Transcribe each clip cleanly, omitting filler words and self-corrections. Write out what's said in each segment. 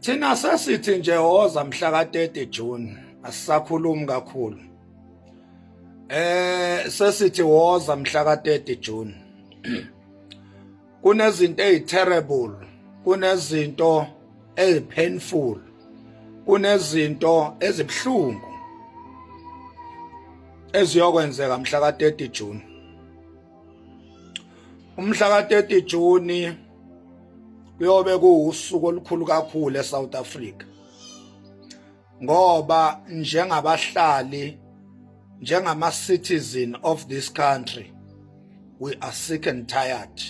Thina sesithi nje woza mhla ka 30 June, asisakhulumi kakhulu. Sesithi woza mhla ka 30 June. Kunezinto eziterrible, kunezinto ezipainful, kunezinto ezibhlungu eziyokwenzeka mhla ka 30 June. Umhla ka 30 June kuyobe kuwusuku olukhulu kakhulu eSouth Africa, ngoba njengabahlali, njengama citizen of this country, we are sick and tired.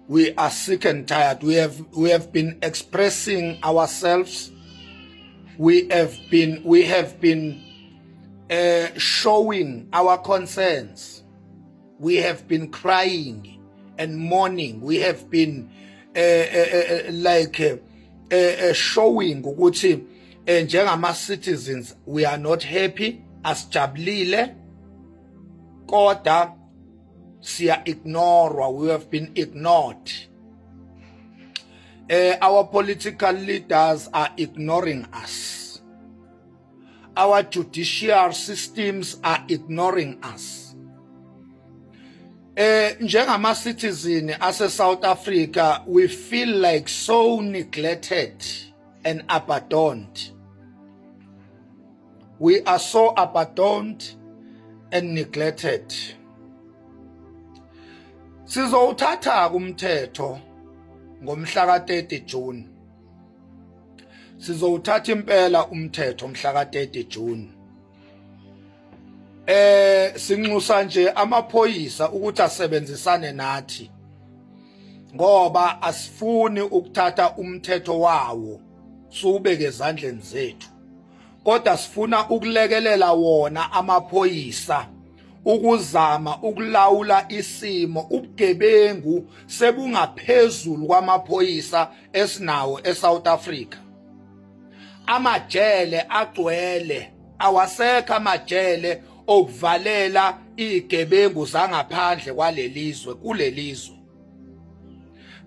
We are sick and tired. We have been expressing ourselves. We have been showing our concerns. We have been crying and mourning. We have been like showing ukuthi njengama citizens we are not happy, asijabulile, kodwa siya ignore. We have been ignored. Our political leaders are ignoring us. Our judicial systems are ignoring us. Njengama citizen ase South Africa, we feel like so neglected and abandoned. We are so abandoned and neglected. Sizowuthatha kumthetho ngomhla ka30 June. Sizowuthatha impela umthetho mhla ka30 June. Sinxusa nje amaphoyisa ukuthi asebenzisane nathi, ngoba asifuni ukuthatha umthetho wawo siwubeke ezandleni zethu, kodwa sifuna ukulekelela wona amaphoyisa ukuzama ukulawula isimo. Ubugebengu sebungaphezulu kwamaphoyisa esinawo eSouth Africa. Amajele agcwele, awasekho amajele okuvalela izigebengu zangaphandle kwalelizwe kulelizwe.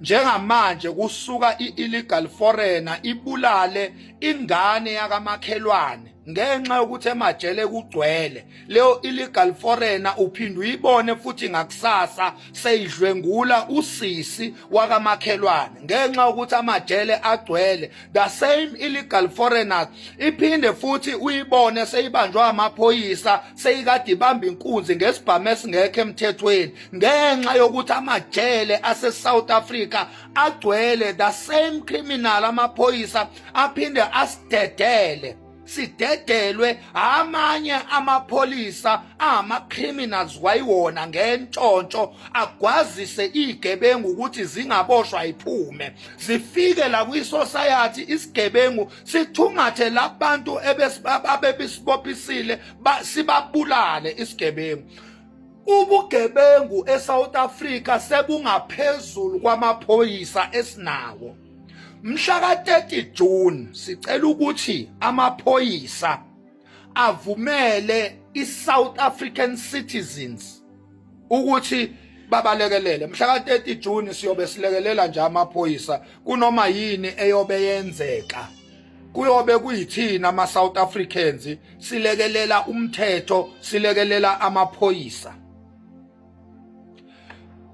Njengamanje kusuka i-illegal foreigner ibulale ingane yakamakhelwane ngenxa yokuthi emajele kugcwele. Leyo illegal foreigner uphinde uyibone futhi ngakusasa seyidlwengula usisi wakamakhelwane ngenxa yokuthi amajele agcwele. The same illegal foreigners iphinde futhi uyibone seyibanjwa amaphoyisa, seyikade ibamba inkunzi ngesibhamu esingekho emthethweni ngenxa yokuthi amajele ase South Africa agcwele. The same criminal, amaphoyisa aphinde asidedele, sidedelwe amanye amapholisa ama-criminals kwayiwona ngentshontsho, agwazise izigebengu ukuthi zingaboshwa, iphume zifike la kwi-society. Isigebengu sithungathe labantu abebesibophisile, sibabulale isigebengu. Ubugebengu eSouth Africa sebungaphezulu kwamaphoyisa esinawo. Mhla ka-30 June sicela ukuthi amaphoyisa avumele i-South African citizens ukuthi babalekelele. Mhla ka-30 June siyobe silekelela nje amaphoyisa kunoma yini eyobe yenzeka. Kuyobe kuyithina ama-South Africans silekelela umthetho, silekelela amaphoyisa.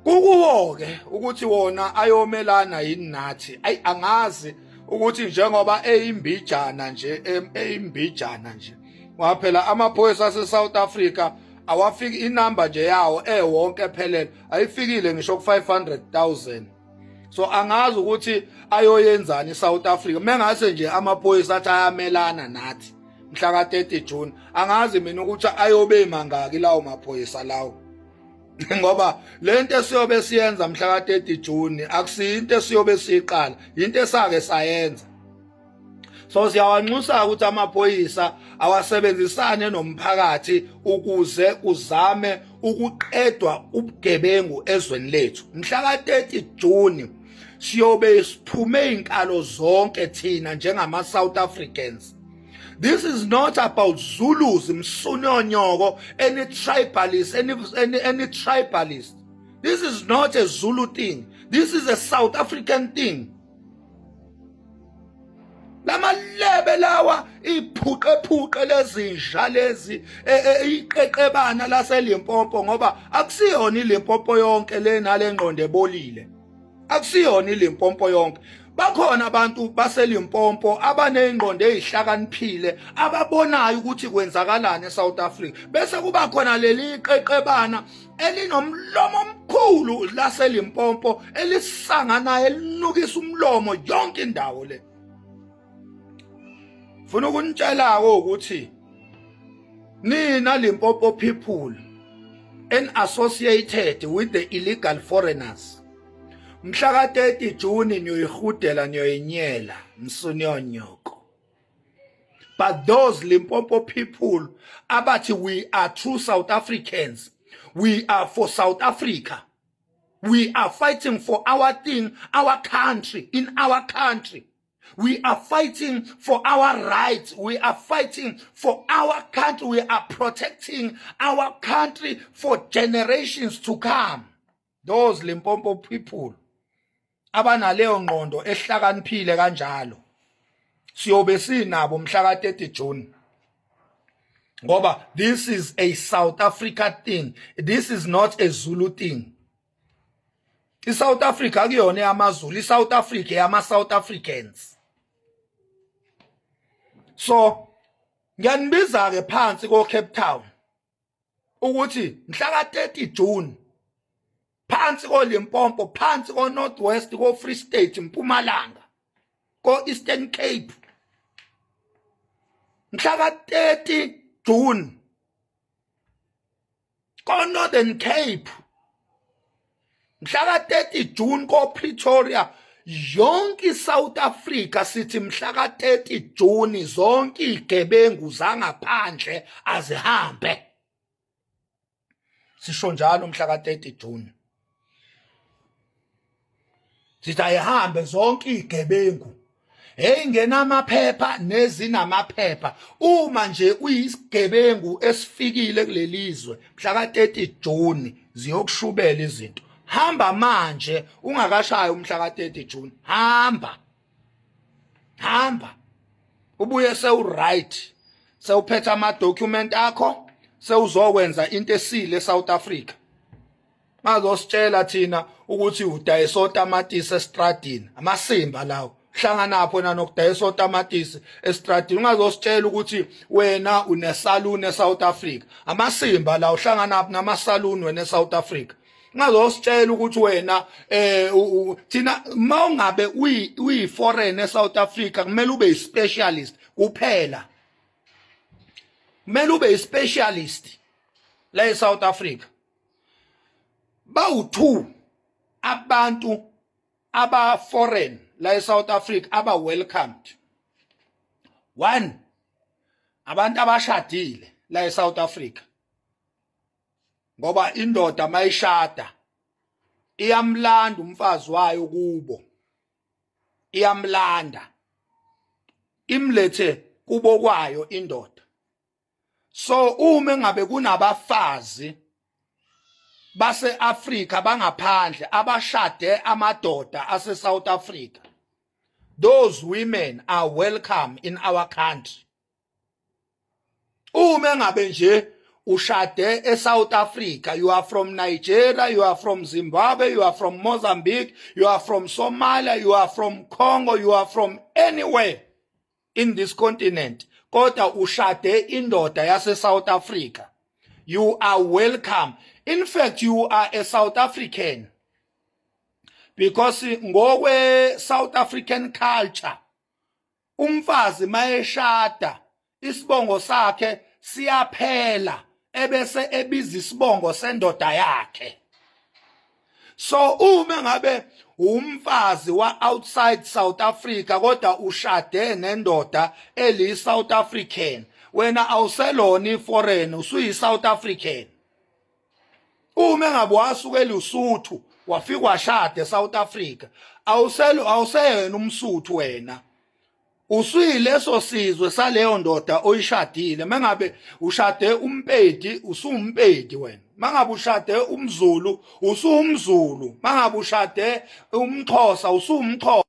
Kukuwo ke ukuthi wona ayomelana yini nathi. Ayi, angazi ukuthi njengoba eyimbijana nje, eyimbijana nje, ngoba phela amaphoyisa ase-South Africa awafiki, inamba nje yawo ewonke phelele ayifikile ngisho ku-500,000. So angazi ukuthi ayoyenzani iSouth Africa mengase nje amaphoyisa athi ayamelana nathi mhla ka-30 June. Angazi mina ukuthi ayobe mangaki lawo maphoyisa lawo, ngoba lento esiyobe siyenza mhla ka-30 June akusiyinto esiyobe siyiqala, into esake sayenza. So siyawanxusa ukuthi amaphoyisa awasebenzisane nomphakathi ukuze uzame ukuqedwa ubugebengu ezweni lethu. Mhla ka-30 June siyobe siphume inkalo zonke thina njengama South Africans. This is not about Zulus, msunonyoko, any tribalist, any tribalist. This is not a Zulu thing. This is a South African thing. Lamalebe lawa, iphuqephuqe lezinja lezi, iqeqebana laseLimpopo, ngoba akusiyona iLimpopo yonke le nalengqondo ebolile. Akusiyona iLimpopo yonke. Bakhona abantu baseLimpopo abanezingqondo ezihlakaniphile, ababonayo ukuthi kwenzakalani eSouth Africa. Bese kuba khona leli qeqebana elinomlomo omkhulu laseLimpopo, elisanganayo, elinukisa umlomo yonke indawo le. Funa ukunitshela ukuthi nina Limpopo people and associated with the illegal foreigners, mhla ka 30 June niyoyihudela, niyoyinyela msunyonyoko. But those Limpopo people abathi we are true South Africans, we are for South Africa, we are fighting for our thing, our country, in our country we are fighting for our rights, we are fighting for our country, we are protecting our country for generations to come, those Limpopo people abanaleyo ngqondo ehlakaniphile kanjalo, siyobe sinabo mhla ka 30 June, ngoba this is a South Africa thing, this is not a Zulu thing. ISouth Africa akuyona eyamaZulu, iSouth Africa eyama South Africans. So ngiyanibiza ke phansi ko Cape Town ukuthi mhla ka 30 June, phansi ko Limpopo, phansi ko North West, ko Free State, Mpumalanga, ko Eastern Cape, mhla ka 30 June, ko Northern Cape, mhla ka 30 June, ko Pretoria, yonke iSouth Africa, sithi mhla ka 30 June zonke igebengu zangaphandle azihambe. Sisho njalo, mhla ka 30 June sithi ayihambe zonke igebengu, hey, ngenamaphepha nezinamaphepha. Uma nje uyisigebengu esifikile kulelizwe, mhla ka 30 June ziyokushubela izinto. Hamba manje ungakashayi umhla ka 30 June. Hamba, hamba, ubuye sewu right, sewuphethe ama document akho, sewuzokwenza into esile eSouth Africa. Bazositshela thina ukuthi udayisa otamatisi estradini. Amasimba lawo, hlanganapho nanokudayisa otamatisi estradini. Ungazositshela ukuthi wena unesalon eSouth Africa. Amasimba lawo, hlanganapho namasalon wena eSouth Africa. Ungazositshela ukuthi wena thina mawungabe uyi foreign eSouth Africa, kumele ube specialist kuphela, kumele ube specialist la eSouth Africa. Bawu2 abantu aba foreign la eSouth Africa aba welcomed. One, abantu abashadile la eSouth Africa, ngoba indoda mayishada iyamlanda umfazi wayo kubo, iyamlanda imlethe kubo kwayo indoda. So uma ngabe kunabafazi base-Afrika bangaphandle abashade amadoda ase South Africa, those women are welcome in our country. Uma ngabe nje ushade eSouth Africa, you are from Nigeria, you are from Zimbabwe, you are from Mozambique, you are from Somalia, you are from Congo, you are from anywhere in this continent, kodwa ushade indoda yase South Africa, you are welcome. In fact, you are a South African, because ngokwe South African culture, umfazi mayeshada isibongo sakhe siyaphela, ebese ebiza isibongo sendoda yakhe. So uma ngabe umfazi wa outside South Africa kodwa ushade nendoda eli South African, wena awuselona iforeign, usuyi South African. Uma ngabe wasukela uSuthu, wafika washada eSouth Africa, awuselo, awuseyena umSuthu wena, usuyileso sizwe saleyo ndoda oyishadile. Mengabe ushade uMpedi, usuMpedi wena. Mangabe ushade umZulu, usuMzulu. Mangabe ushade umXhosa, usuMxhosa.